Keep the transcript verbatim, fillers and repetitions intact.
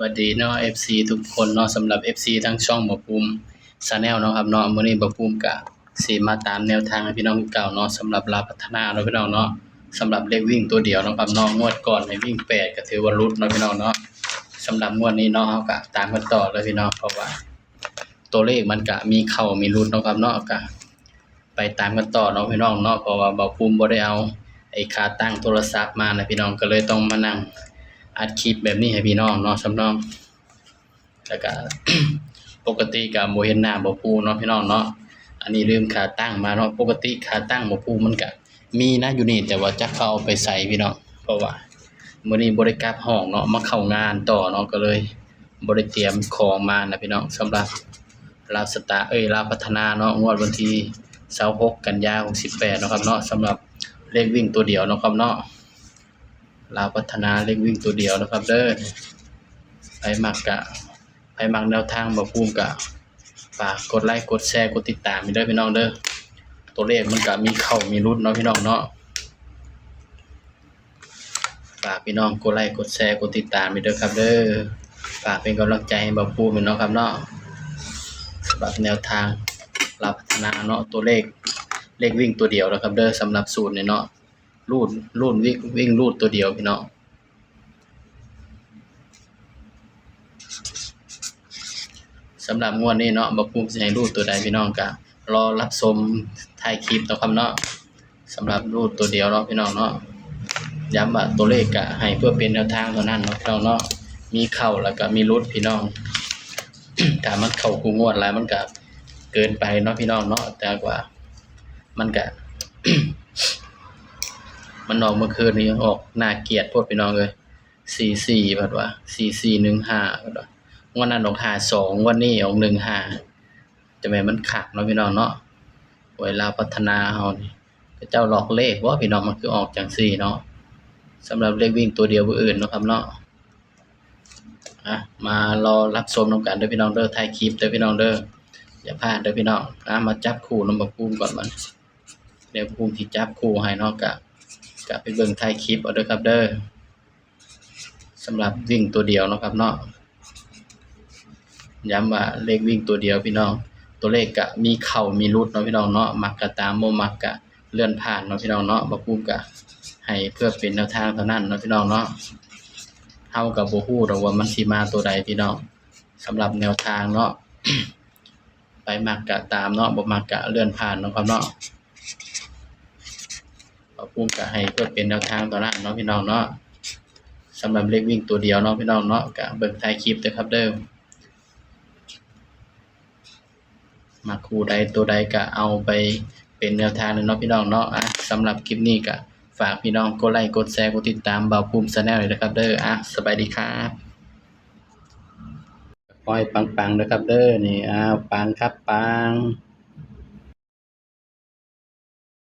สวัสดีเนาะ เอฟซี ทุกคนเนาะ สำหรับ เอฟซี ทางช่องบ่าวภูมิ Channel เนาะครับเนาะ มื้อนี้บ่าวภูมิก็สิมาตามแนวทางให้พี่น้องคือเก่าเนาะ สำหรับลาวพัฒนาเนาะพี่น้องเนาะ สำหรับเลขวิ่งตัวเดียวเนาะครับเนาะ งวดก่อนให้วิ่งแปด ก็ถือว่าหลุดเนาะพี่น้องเนาะ สำหรับงวดนี้เนาะ เราก็ตามกันต่อเลยพี่น้อง เพราะว่าตัวเลขมันก็มีเข้ามีหลุดเนาะครับเนาะ ก็ไปตามกันต่อเนาะพี่น้องเนาะ เพราะว่าบ่าวภูมิบ่ได้เอาไอ้ขาตั้งโทรศัพท์มานะพี่น้อง ก็เลยต้องมานั่งอัดคลิปแบบนี้ให้พี่น้องเนาะ สำหรับ แล้วก็ ปกติก็บ่เห็นหน้าบ่าวภูมิเนาะพี่น้องเนาะ อันนี้ลืมขาตั้งมาเนาะ ปกติขาตั้งบ่าวภูมิมันก็มีนะอยู่นี่ แต่ว่าจักเขาเอาไปใส่พี่น้อง เพราะว่ามื้อนี้บ่ได้กลับห้องเนาะ มาเข้างานต่อเนาะ ก็เลยบ่ได้เตรียมของมานะพี่น้อง สำหรับลาวสตาร์ เอ้ย ลาวพัฒนาเนาะ งวดวันที่ยี่สิบหก กันยา หกสิบแปดเนาะครับเนาะ สำหรับเลขวิ่งตัวเดียวเนาะครับเนาะ ลาวพัฒนาเลขวิ่งตัวเดียวนะครับเด้อ ไผมักก็ ไผมักแนวทางบ่าวภูมิก็ฝากกดไลค์ กดแชร์ กดติดตามให้เด้อพี่น้องเด้อ ตัวเลขมันก็มีเข้ามีหลุดเนาะพี่น้องเนาะ ฝากพี่น้องกดไลค์ กดแชร์ กดติดตามให้เด้อครับเด้อ ฝากเป็นกำลังใจให้บ่าวภูมิเนาะครับเนาะ สำหรับแนวทางลาวพัฒนาเนาะ ตัวเลข เลขวิ่งตัวเดียวนะครับเด้อ สำหรับสูตรนี่เนาะ รูด รูดวิ่ง วิ่งรูดตัวเดียวพี่น้อง สำหรับงวดนี้เนาะ บ่าวภูมิสิให้รูดตัวใดพี่น้องก็รอรับชมท้ายคลิปเนาะครับเนาะ สำหรับรูดตัวเดียวเนาะพี่น้องเนาะ ย้ำว่าตัวเลขก็ให้เพื่อเป็นแนวทางเท่านั้นเนาะพี่น้องเนาะ มีเข้าแล้วก็มีหลุดพี่น้อง ถ้ามันเข้าคู่งวดหลายมันก็เกินไปเนาะพี่น้องเนาะ แต่ว่ามันก็ มันออกเมื่อคืนนี้ออกน่าเกลียดโพดพี่น้องเอ้ย สี่สี่ บัดว่า สี่สี่หนึ่งห้า บัดว่า งวดนั้นออก ห้าสอง งวดนี้ออก หนึ่งห้า จะแม่นมันคักเนาะพี่น้องเนาะ หวยลาวพัฒนาเฮานี่ เขาเจ้าหลอกเลขบ่พี่น้อง มันคือออกจังซี่เนาะ สำหรับเลขวิ่งตัวเดียวผู้อื่นเนาะครับเนาะ อ่ะ มารอรับชมนำกันเด้อพี่น้องเด้อ ท้ายคลิปเด้อพี่น้องเด้อ อย่าพลาดเด้อพี่น้อง อ่ะ มาจับคู่นำบ่าวภูมิก่อนบัด เดี๋ยวบ่าวภูมิสิจับคู่ให้เนาะ ก็ ก็ไปเบิ่งท้ายคลิปเอาเด้อครับเด้อ สำหรับวิ่งตัวเดียวเนาะครับเนาะ ย้ำว่าเลขวิ่งตัวเดียวพี่น้อง ตัวเลขก็มีเข้ามีหลุดเนาะพี่น้องเนาะ มักก็ตาม บ่มักก็เลื่อนผ่านเนาะพี่น้องเนาะ บ่าวภูมิก็ให้เพื่อเป็นแนวทางเท่านั้นเนาะพี่น้องเนาะ เฮาก็บ่ฮู้ดอกว่ามันสิมาตัวใดพี่น้อง สำหรับแนวทางเนาะ ไผมักก็ตามเนาะ บ่มักก็เลื่อนผ่านเนาะครับเนาะ บ่าวภูมิก็ให้เพื่อเป็นแนวทางเท่านั้นเนาะพี่น้องเนาะ สำหรับเลขวิ่งตัวเดียวเนาะพี่น้องเนาะ ก็เบิ่งท้ายคลิปเด้อครับเด้อ มักคู่ใดตัวใดก็เอาไปเป็นแนวทางเลยเนาะพี่น้องเนาะ อ่ะ สำหรับคลิปนี้ก็ฝากพี่น้องกดไลค์ กดแชร์ กดติดตามบ่าวภูมิ Channel เลยนะครับเด้อ อ่ะ สบายดีครับ ขอให้ปังๆ นะครับเด้อ นี่ อ้าว ปังครับ ปัง